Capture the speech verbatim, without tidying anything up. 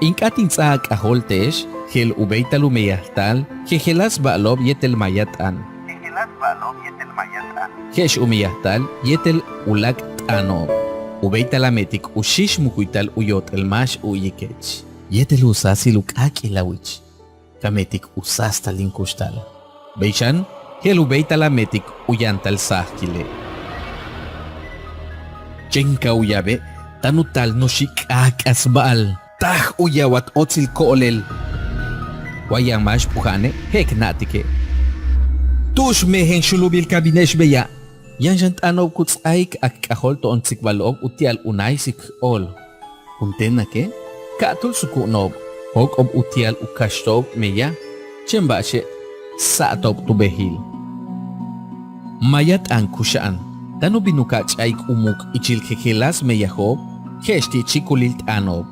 In k'áat in ts'áaj a k'ajóol te'ex je'el u béeytal u meyajta'al jejeláas ba'alo'ob yéetel maya t'aan. Je'ex u meyajta'al yéetel u láak' t'aano'ob. U béeytal a meetik u xíix mukuytal u yoot'el máax u'uyikech yéetel u sáasil u k'áak'il a wich. Ka meetik u sáastal in kuxtal. Bey xan je'el u béeytal a meetik u yantal sajaquile'. Chéen ka u ya'abe' táan u taal noxi' k'aak'as ba'al. Taj u ya'awat óotsil ko'olel. Wa yaan máax p'uja'ane' je'ek na'atike'. Tu'ux mejen xu'ubil ka bine'ex beya'. Yaan xan t'aano'ob ku ts'áaik k k'ajóol to'on tsikbalo'ob uti'al u náaysik óol. Juntéenake' ka'atúul suku'uno'ob, jóok'o'ob uti'al u kaxto'ob meyaj, chéen ba'axe' sa'ato'ob tu bejil. Maya t'aan kuxa'an táan u bin u ka'a ch'a'ik u muuk' ichil jejeláas meyajo'ob je'ex ti' chíikulil t'aano'ob.